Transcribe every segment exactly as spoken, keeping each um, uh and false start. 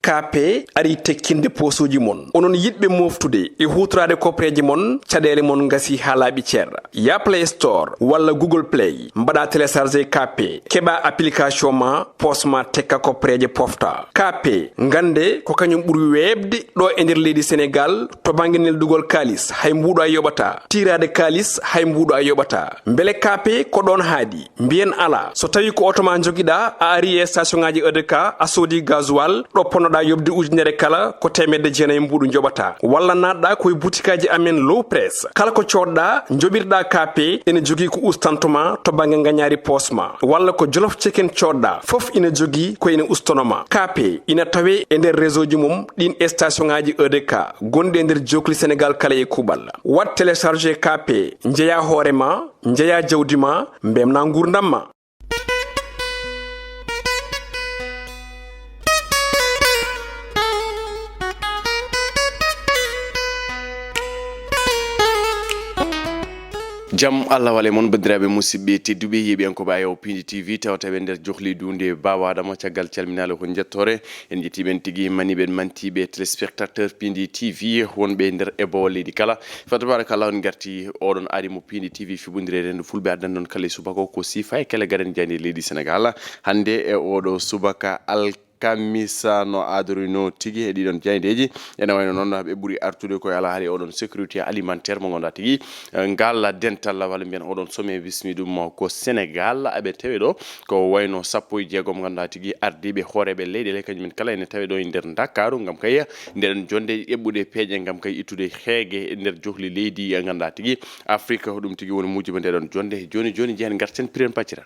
K P ari tekkinde poosuuji mon. Onon yiɗɓe moftude e huutoraade kopreeje mon, caɗeele mon ngasi haa laaɓi cer. Ya Play Store walla Google Play, mbaɗa télécharger K P, keɓa application ma, poos ma tekka kopreeje pofta. K P, ngannde ko kañum ɓuri weeɓde ɗo e nder leydi Senegaal to bannge neldugol kaalis, hay mbuuɗo a yoɓata. Tiiraade kaalis, hay mbuuɗo a yoɓata. Mbele K P ko ɗoon haaɗi? Mbiyen alaa. So tawii ko oto ma njogiɗaa, a ari e station ŋaaji E D K, a soodi gasoil, ɗo ponnoɗaa yoɓde ujunere kala, ko teemedde jeenayi mbuuɗu njoɓataa. Walla naatɗaa ko e butikaaji amen Low Press. Kala ko coodɗaa, njoɓirɗaa K P, ene jogii ko ustanto ma to bannge ngañaari poos ma. Walla ko Jolof Chicken coodɗaa, fof ina jogii ko ene ustono ma. K P ina tawee e nder réseau ji mum ɗin e station ŋaaji E D K gonɗi e nder jookli Senegaal kala e kuuɓal. Waɗ télécharger K P, njeyaa hoore ma, njeyaa jawdi ma, mbemnaa nguurndam ma. Jam Allah wale mon, banndiraaɓe, musidɓe tedduɓe, yeeɓiyankooɓe Ayaw Piindi T V, tawata ɓe nder johli duunde Baaba Adama. Caggal calminaale ko njettoore, en njettii ɓen tigi, maniiɓe, mantiiɓe, téléspectateur Piindi T V, wonɓe nder e bowo leydi kala. Fa tabarakallah, on ngarti oɗon ari mo Piindi T V, fiɓondire renndo fulɓe, addan ɗon kala e subaka o ko sifa e kala gaɗen jaaynde leydi Senegaal. Hannde e oɗo subaka alkamisa no aadorino tigi e ɗiɗon jaayndeeji. Ene wayno noon ɓe ɓuri artude koye alhaali oɗon sécurité alimentaire mo ngannduɗaa tigi, eh, ngal dental walla mbiyen oɗon sommet bismi ɗum ko Senegaal. Aɓe tawe ɗo ko wayno sappo e jeegom ngannduɗaa tigi ardiiɓe hooreeɓe leyɗeele kañumen kala ene tawe ɗo e nder Ndakaaru ngam kay ndeɗon jonde eɓɓude peeje ngam kay ittude heege e nder johli leydi e ngannduɗaa tigi Afrique. Ko ɗum tigi woni muujiba ndeɗon jonde. Jooni jooni, njehen ngarten piren pacciren.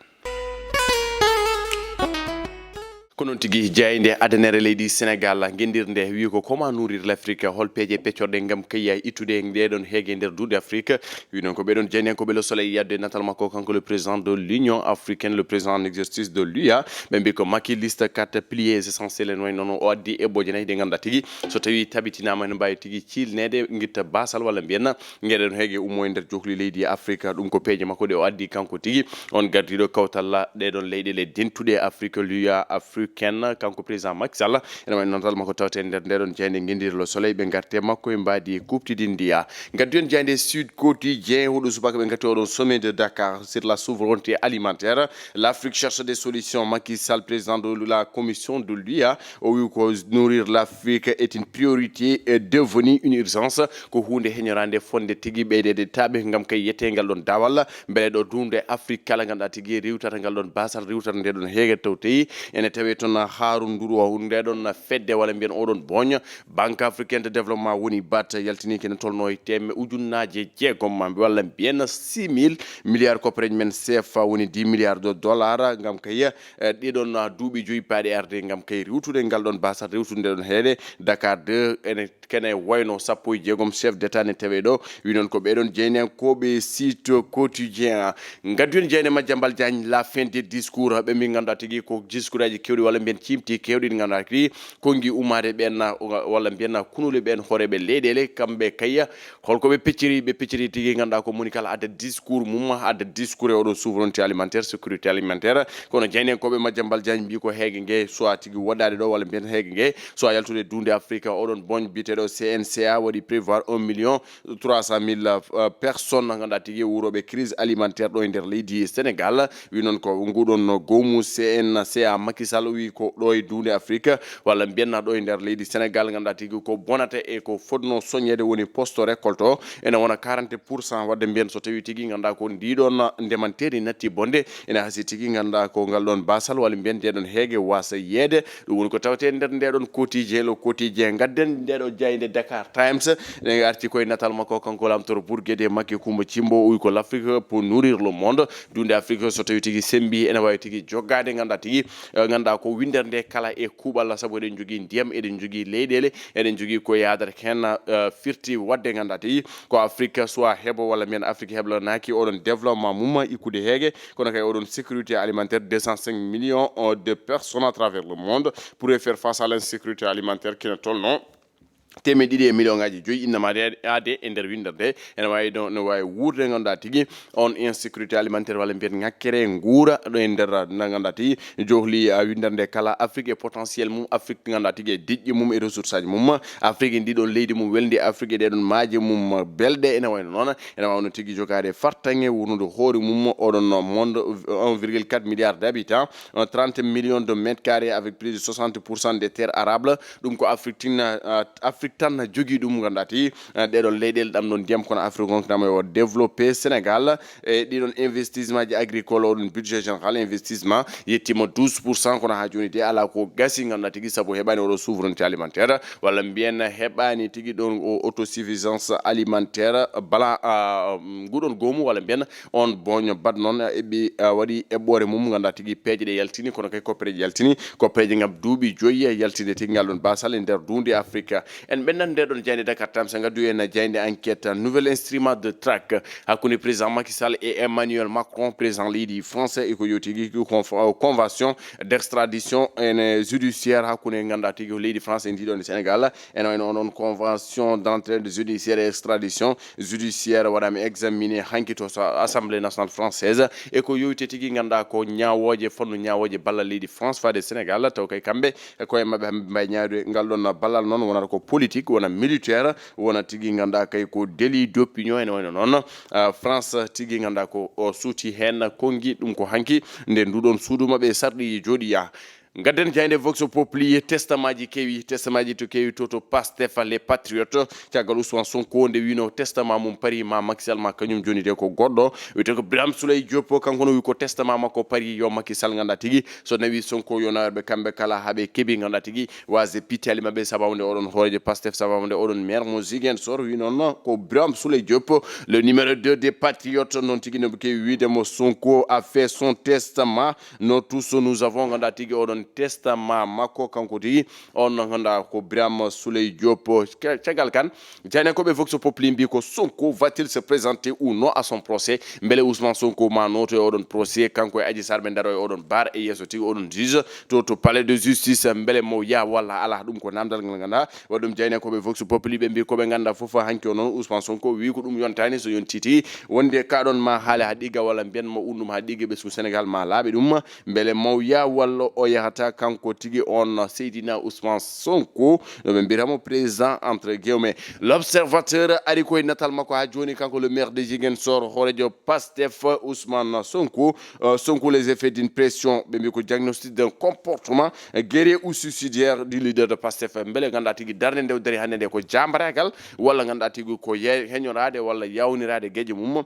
Ko noon tigi, jaaynde adanere leydi Senegaal, ngenndirnde, wi ko comment nourrir l'Afrique, hol peeje peccorɗe ngam kay ittude ndeɗon heege e nder duunde Afrique. Wi noon ko ɓeɗon jaayndiyankooɓe Le Soleil yadde natal makko, kanko le président de l'Union africaine, le président en exercice de l'U E A, ɓe mbi ko Macky liste quatre piliers essentiels, en wayno noon o addi eɓɓooje nayi ɗe ngannduɗaa tigi so tawi tabitinaama ene mbaawi tigi cilneede, ngitta baasal walla mbiyen ngeɗen heege ummo e nder johli leydi Afrique. Ɗum ko peeje makko ɗe o addi kanko tigi, on gardiiɗo kawtal ɗeɗon leyɗeele dentuɗe Afrique, l'U E A africaine, kanko président Macky Sall. Ene wayno natal makko tawte nder ndeɗon jaaynde ngenndiire Le Soleil, ɓe ngarte makko e mbaadi kuuɓtidindiya. Ngadduyen jaaynde Sud Quotidien, huɗo subaka ɓe ngati oɗon sommet de Dakar sur la souveraineté alimentaire. L'Afrique cherche des solutions. Macky Sall, président de la commission de l'U E A, o wi ko nourrir l'Afrique est une priorité et devenue une urgence. Ko huunde heñoraande fotde tigi ɓeydeede taaɓe ngam kay yetee ngal ɗon daawal. Mbele ɗo duunde Afrique kala ngannduɗaa tigi riwtata ngal ɗon baasal, riwtata nde ɗon heege taw tawi ene tawee toon haarunduru o nde ɗon fedde walla mbiyen oɗon booñ. Banque africaine de développement woni bat yaltini kene tolno e teme ujunnaaje jeegom ma walla mbiyen six mille milliards koppareeji men C F A, woni dix milliards de dollars ngam kay, eh, ɗiɗon, ah, duuɓi joyi paaɗi arde ngam kay riwtude ngal ɗon baasal, riwtude nde ɗon heede. Dakar deux ene kene wayno sappo e jeegom chef d'état ne tawe ɗo. Wi noon ko ɓeɗon jeyniyankooɓe Sud Quotidien. Ngadduyen jeyne Madiambal Diagne, la fin des discours. Ɓe min ngannduɗaa tigi ko discours aji kewɗi walla mbiyen ciimti kewɗi ɗi ngannduɗaa tigi konngi ummaade ɓen, walla mbiyen kunule ɓen hooreeɓe leyɗeele, kamɓe kay holko ɓe pecciri? Ɓe pecciri tigi ngannduɗaa ko moni kala adda discours mum, adda discours e oɗo souveraineté alimentaire, sécurité alimentaire. Kono jeyniyankooɓe Madiambal Diagne mbi ko heege nge soit tigi woɗɗaade ɗo walla mbiyen heege nge soit yaltude duunde Afrique, oɗon booñ biyeteeɗo C N C A waɗi prévoir un million trois cent mille, euh, personnes ngannduɗaa tigi wuurooɓe crise alimentaire ɗo e nder leydi Sénégal. Wi noon ko nguɗon goomu C N C A, Macky Sall wi ko ɗo e duunde Afrique walla mbiyen ɗo e nder leydi Sénégal ngannduɗaa tigi ko bonata e ko fotno soñeede woni post récolte o ene wona quarante pour cent. Waɗde mbiyen so tawi tigi ngannduɗaa ko ndiɗon ndemanteeri natti bonde, ene hasii tigi ngannduɗaa ko ngal ɗon baasal walla mbiyen ndeɗon heege waasa yeede. Ɗum woni ko tawetee nder ndeɗon quotidien, le quotidien. Ngadden ndeɗo jaaynde Dakar Times, ene arti koye natal makko kanko Lamtoor Bourguet e Macky Coumba Thimbo, o wi ko l'Afrique pour nourrir le monde. Duunde Afrique so tawi tigi sembi ene waawi tigi joggaade, ngannduɗaa tigi, eh, ngannduɗaa ko winndere nde kala e kuuɓal, sabu eɗen njogii ndiyam, eɗen njogii leyɗeele, eɗen njogii ko yaadata heen, eh, firti waɗde, ngannduɗaa tigi ko Afrique soit heɓo walla mbiyen Afrique heblanaaki oɗon développement mum ikkude heege, kono kay oɗon sécurité alimentaire deux cent cinq millions, euh, de personnes à travers le monde pourraient faire face à l'insécurité alimentaire kina tolno teemeɗe ɗiɗi e million ngaji joyi innama aade e nder winndere nde. Ene waawi ɗo, ne waawi wuurde, ngannduɗaa tigi, on insécurité alimentaire, walla mbiyen ŋakkere nguura ɗo e nder, na ngannduɗaa tigi, johli, ah, winndere nde kala Afrique e potentiel mum, Afrique ngannduɗaa tigi e diƴƴe mum e ressource aji mum. Afrique e ndiɗon leydi mum welndi, Afrique e ɗeɗon maaje mum belɗe, ene wayno noon. Ene waawno tigi jogaade fartaŋŋe wurnude hoore mum oɗon monde, un virgule quatre milliard d'habitants, euh, trente millions de mètres carrés avec plus de soixante pour cent des terres arables. Ɗum ko Afrique tin, euh, Afrique tan jogii ɗum, ngannduɗaa tigi, euh, ɗeɗon leyɗeele ɗam ɗon ndiyam kono Afrique on tama yo développé. Sénégal e ɗiɗon investissement ji agricole, oɗon budget général investissement yettima douze pour cent, kono haa jooni de alaa ko gasi, ngannduɗaa tigi, sabu heɓaani oɗo souveraineté alimentaire, walla mbiyen heɓaani tigi ɗon o autosuffisance alimentaire. Bala, ah, nguɗon goomu, walla mbiyen on booño bad noon, eɓi, ah, waɗi eɓɓoore mum, ngannduɗaa tigi peeje ɗe yaltini, kono kay koppereeje yaltini, koppereeje ngam duuɓi joyi yaltinde tigi ngal ɗon basal e nder duunde Afrique. En ɓennan nde ɗon jaaynde Dakar Times, ngaddu en jaaynde Enquête, nouvel instrument de traque hakkunde président Macky Sall e Emmanuel Macron, président leydi France, e ko yowti tigi ko conf-, convention d'extradition ene judiciaire hakkunde, ngannduɗaa tigi, ko leydi France e ndiɗon e Sénégal. Ene wayno onon convention d'entraide judiciaire et extradition judiciaire waɗaama examiné hanki to sa-, Assemblée nationale française. E ko yowti tigi, ngannduɗaa ko ñaawooje, fannu ñaawooje ballal leydi France faade Sénégal, taw kay kamɓe e koye maɓɓe, haa ɓe mbaawi ñaawde ngal ɗon ballal noon, wonata ko politique, wona militaire, wona tigi, ngannduɗaa kay ko délit d'opinion, ene wayno noon. Ah, France tigi, ngannduɗaa ko o suuti heen konngi, ɗum ko hanki nde nduɗon suudu maɓɓe sarɗi jooɗi ya. Ngadden jaaynde Vox Populi, testament ji kewi, testament ji to kewi to, to Pastef, les Patriotes, caggal Ousmane Sonko nde wino testament mum pari ma Macky Sall ma kañum jooni de ko goɗɗo, wiyete ko Birame Souleye Diop, kanko no wi ko testament makko pari yo Macky Sall, ngannduɗaa tigi, so nawi Sonko yo nawerɓe kamɓe kala haa ɓe keɓi, ngannduɗaa tigi, waasde pittaali maɓɓe, sababu nde oɗon hooreejo Pastef, sababu nde oɗon maire mo Ziguinchor, wi noon ko Birame Souleye Diop, le numéro deux des Patriotes, noon tigi no ɓe kewi wiide mo Sonko a fait son testament, nous tous nous avons, ngannduɗaa tigi, oɗon testament makko, kanko tigi, on, ngannduɗaa ko Birame Souleye Diop. Ca-, caggal kan, jaayndiyankooɓe Vox Populi mbi ko Sonko va-t-il se présenter ou non à son procès? Mbele Ousmane Sonko ma nooto e oɗon procès, kanko e Adji Sarr, ɓe ndaro e oɗon bar e yeeso tigi oɗon juge to, to palais de justice? Mbele mo yaha walla alaa? Ɗum ko namdal ngal ngannduɗaa waɗi ɗum jaayndiyankooɓe Vox Populi, ɓe mbi ko ɓe ngannduɗaa fof. Hanki o noon, Ousmane Sonko wi ko ɗum yontaani, so yontii tigi, wonde kaɗon ma haale haa ɗigga, walla mbiyen ma un ɗum haa ɗigga, ɓesngu Sénégal ma laaɓe ɗum. Mbele mawya walla o yahata kanko tigi on Seydina Ousmane Sonko, no ɓe mbiyata mo président entre guillemets. L'Observateur ari koye natal makko haa jooni, kanko le maire de Ziguinchor, hooreejo Pastef Ousmane Sonko. Euh, Sonko, les effets d'une pression, ɓe mbi ko diagnostic d'un comportement guerrier ou suicidaire du leader de Pastef. Mbele ngannduɗaa tigi darnde nde o dari hannde nde ko jaambaraagal, walla ngannduɗaa tigi ko ye-, heñoraade walla yawniraade geƴe mum,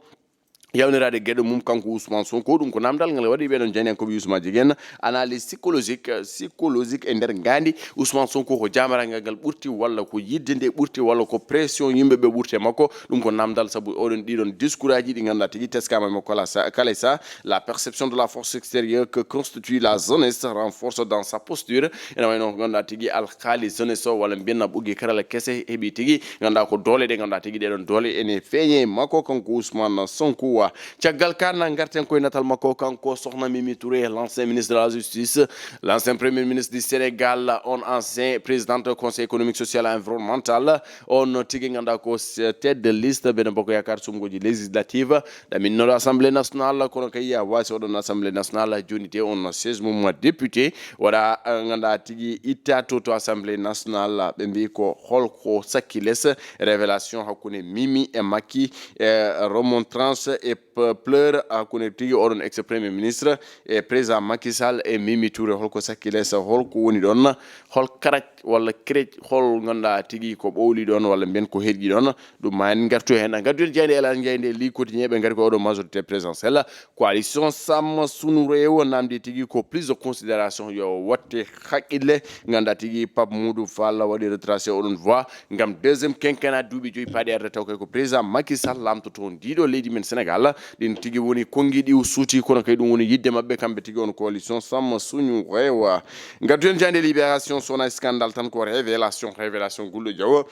yawniraade geɗe mum kanko Ousmane Sonko? Ɗum ko namdal ngal waɗi ɓeɗon jaayndiyankooɓe Youssouma Jiguen. Analyse psychologique, psychologique e nder ngaandi Ousmane Sonko, ko jaambaraagal ngal ɓurti, walla ko yidde nde ɓurti, walla ko pression yimɓe ɓe ɓurti e makko? Ɗum ko namdal, sabu oɗon ɗiɗon discours aji ɗi ngannduɗaa tigi teskaama e makko kala sa-, kala sa-, la perception de la force extérieure que constitue la jeunesse renforce dans sa posture. Ene wayno ko ngannduɗaa tigi alkaali jeunesse o, walla mbiyen ɓoggi karala kese heɓi tigi, ngannduɗaa ko doole ɗe ngannduɗaa tigi ɗeɗon doole ene feeñe e makko kanko Ousmane Sonko. Wa caggal kan, ngarten koye natal makko kanko sohna Mimi Touré, l'ancien ministre de la Justice, l'ancien premier ministre du Sénégal, on ancien présidente conseil économique, social et environnemental, on tigi ngannduɗaa ko s-, tête de liste Benno Bokk Yaakaar sumgoji législative. Ɗaminnoɗo Assemblée nationale, kono kay ya waasi oɗon Assemblée nationale, jooni de on siège mum député waɗa, eh, ngannduɗaa tigi itta to, to Assemblée nationale. Ɓe mbi ko holko sakki les, révélation hakkunde Mimi e Macky, eh, remontrance e p-, pleure hakkunde tigi oɗon ex premier ministre e président Macky Sall e Mimi Touré. Holko sakki les, holko woni ɗon, hol karac walla kerec, hol ngannduɗaa tigi ko ɓowli ɗon, walla mbiyen ko herƴi ɗon? Ɗum ma en ngartu heen. Ngaddu en jaaynde Elal Njaay nde, Le Quotidien, ɓe ngari ko oɗo majorité présidentielle. Coalition Samm Sunu Reewo namdi tigi ko prise de considération, yo watte haqqille. Ngannduɗaa tigi Pape Moudou Fall waɗi retracé oɗon voix ngam deuxième quinquennat, duuɓi joyi paaɗi arde, taw kay ko président Macky Sall laamtoto ndiɗo leydi men Sénégal. Ɗin tigi woni konngi ɗi o suuti, kono kay ɗum woni yidde maɓɓe kamɓe tigi on Coalition Samm Sunu Reewo. Ngaddu en jaaynde Libération, so wonaa scandale tan ko révélation, révélation Gulɗo Diaw.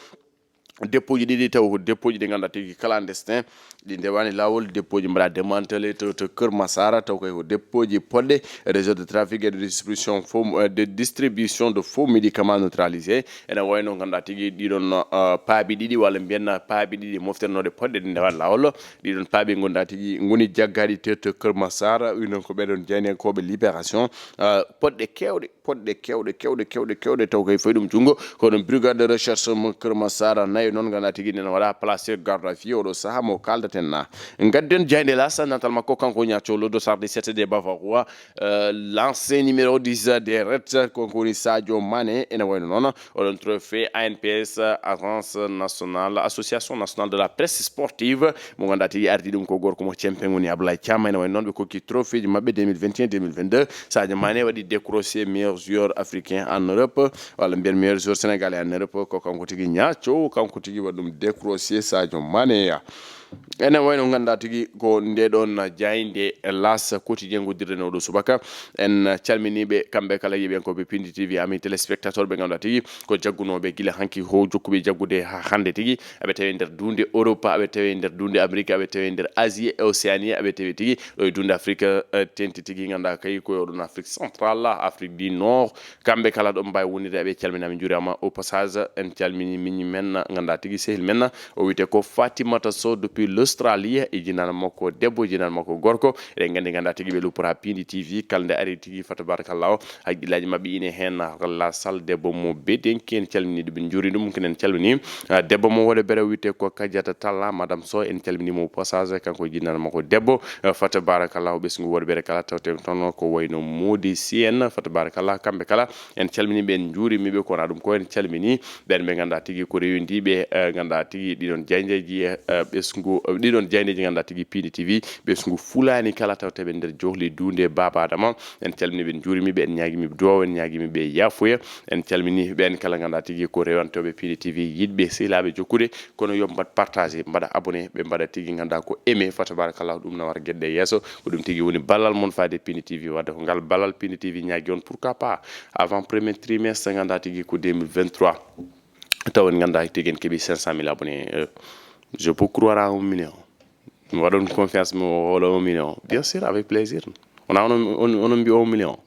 dépôt ji ɗiɗi, taw ko dépôt ji ɗi ngannduɗaa tigi clandestin, ɗi ndewaani laawol. Dépôt ji mbaɗa démantelé to, to Kër Massara, taw kay ko dépôt ji poɗɗe, réseau de trafic et de distribution faux, euh, de distribution de faux médicaments neutralisés. Ene wayno ngannduɗaa tigi ɗiɗon, euh, paabi ɗiɗi, walla mbiyen paabi ɗiɗi moftirnooɗe poɗɗe ɗi ndewaani laawol. Ɗiɗon paabi ngannduɗaa tigi ngoni jaggaaɗi to, to Kër Massara, wino ko ɓeɗon jaynenkooɓe Libération, euh, poɗɗe keewɗe, poɗɗe keewɗe, keewɗe, keewɗe, keewɗe, taw kay fayi ɗum junngo. Ko ɗum brigade de recherche mo Kër Massara nayo noon, ngannduɗaa tigi nen waɗa placé garde à vue oɗo saha mo kaldaten na. Ngadden jaaynde L'As, natal makko kanko Niacho, le dossard dix-sept des Bavarois, euh, l'ancien numéro dix des Reds, kanko woni Sadio Mané, ene wayno noon. Oɗon trophée A N P S, Agence Nationale, Association Nationale de la Presse Sportive, mo ngannduɗaa tigi ardi ɗum ko gorko mo Cempeŋ woni Ablaye Thiam, ene wayno noon ɓe kokki trophée ji maɓɓe deux mille vingt et un, deux mille vingt-deux. Sadio Mané waɗi décroché meilleur joueur africain en Europe, walla mbiyen meilleur joueur sénégalais en Europe, ko kanko tigi Niacho, kanko tigi waɗi ɗum décroché Sadio Mané. Ene wayno ngannduɗaa tigi ko nde ɗon jaaynde L'As Quotidien nguddirɗen oɗo subaka. En calminiiɓe kamɓe kala yeeɓiyankooɓe Pindi T V, amis téléspectateurs ɓe ngannduɗaa tigi ko jaggunooɓe gila hanki ho jokkuɓe jaggude haa hannde tigi. Aɓe tawi nder duunde Europe, aɓe tawi nder duunde Amérique, aɓe tawi nder Asie et Océanie, aɓe tawi tigi ɗo e duunde Afrique, eh, tenti tigi ngannduɗaa kay ko e oɗon Afrique centrale, Afrique du Nord. Kamɓe kala ɗo mbaawi wonirde, aɓe calminaama, njuuraama. Au passage, en calmini miñi men, ngannduɗaa tigi sehil men, o wiyetee ko Fatimata Sow depuis l'Australie, e jinaana makko debbo, jinaana makko gorko. Eɗen nganndi, ngannduɗaa tigi ɓe luppora Pindi T V, kala nde ari tigi, fa tabarakallah, haqqillaaji maɓɓe ine heen, la salle debbo mo Bedenki, en calmini ɗum, en njuuri ɗum, kenen calmini, ah, debbo mo Wodobere wiyetee ko Kadiata Talla, Madame Sow, en calmini mo au passage, kanko e jinaana makko debbo, ah, fa tabarakallah, ɓesngu Wodobere kala tawten toon, ko wayno Mody Sy en, fa tabarakallah, kamɓe kala, en calmini ɓe, en njuurimi ɓe, kono ɗum ko en calmini ɓen ɓe ngannduɗaa tigi ko rewindiiɓe, eh, ngannduɗaa tigi ɗiɗon jaayndeeji, eh, ɓesngu, eh, ɗiɗon jaayndeeji ngannduɗaa tigi Pindi T V, ɓesngu Fulaani kala tawteeɓe nder johli duunde Baaba Adama. En calmini ɓe, en njuurimi ɓe, en ñaagimi duwaw, en ñaagimi ɓe yaafuya. En calmini ɓen kala ngannduɗaa tigi ko rewantooɓe Pindi T V, yiɗɓe, sehilaaɓe jokkude, kono yo mbaɗ partagé, mbaɗa abonné, ɓe mbaɗa tigi ngannduɗaa ko aimé, fa tabarakallah, ɗum na wara geɗɗe yeeso. Ko ɗum tigi woni ballal mon faade Pindi T V, wadde ko ngal ballal Pindi T V ñaagi on, pourquoi pas avant premier trimestre, ngannduɗaa tigi ko deux mille vingt-trois, taw en ngannduɗaa tigi en keɓi cinq cent mille abonnés. Euh, je peux croire à un million. Mi waɗa on confiance, mi hoolo un million. Bien sûr, avec plaisir. Wona onon, on, onon mbi un million.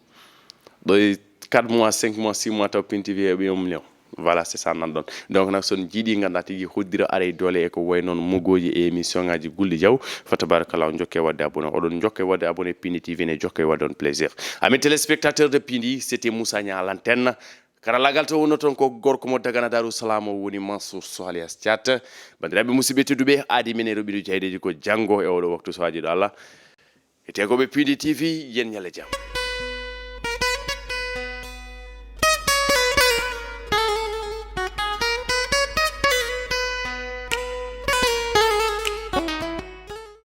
Ɗo e quatre mois, cinq mois, six mois, taw Pindi T V heɓi un million. Voilà, c'est ça, nan ɗon. Donc, nak, son jiiɗi ngannduɗaa tigi hoddira aray doole e ko way noon mogooji e émission ngaji Gulɗi Jaw. Fa tabarakallah, jokke wadde abonné. Oɗon jokke wadde abonné Pindi T V, ne jokke wadde on plaisir. Amis téléspectateurs de Pindi, c'était Moussa Niang à l'antenne. Karallagal to wonno toon ko gorko mo Dagana Darou Salam, o woni Mansour Sow alias Thiat. Banndiraaɓe musidɓe tedduɓe, aadi men e roɓiru jaydeji ko janngo e oɗo waktu so haaji ɗo Allah. E tegoɓe Pindi T V, yen ñalle jam.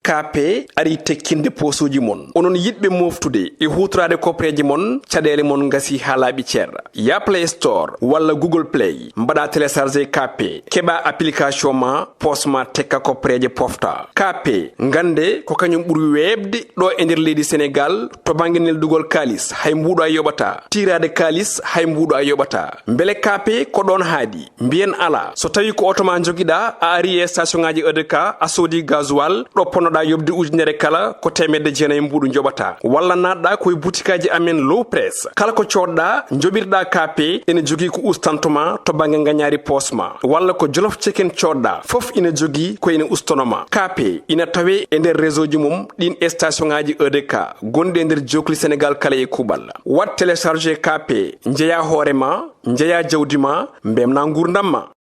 K P ari tekkinde posuuji mon. Onon yiɗɓe moftude e huutoraade kopreeje mon, caɗeele mon ngasi haa laaɓi cer. Ya Play Store walla Google Play, mbaɗa télécharger K P, keɓa application ma, pos ma tekka kopreeje pofta. K P, ngannde ko kañum ɓuri weeɓde ɗo e nder leydi Senegal to bannge neldugol kaalis, hay mbuuɗo a yoɓata. Tiiraade kaalis, hay mbuuɗo a yoɓata. Mbele K P ko ɗoon haaɗi? Mbiyen alaa. So tawii ko oto ma njogiɗaa, a ari e station ŋaaji E D K, a soodi gasoil, ɗo ponnoɗaa yoɓde ujunere kala, ko teemedde jeenayi mbuuɗu njoɓataa. Walla naatɗaa ko e butikaaji amen Low Press. Kala ko coodɗaa, njoɓirɗaa K P, ene jogii ko ustanto ma to bannge ngañaari poos ma. Walla ko Jolof Chicken coodɗaa, fof ina jogii ko ene ustono ma. K P ina tawee e nder réseau ji mum ɗiin e station ŋaaji E D K gonɗi e nder jookli Senegal kala e kuuɓal. Waɗ télécharger K P, njeyaa hoore ma, njeyaa jawdi ma, mbemnaa nguurndam ma.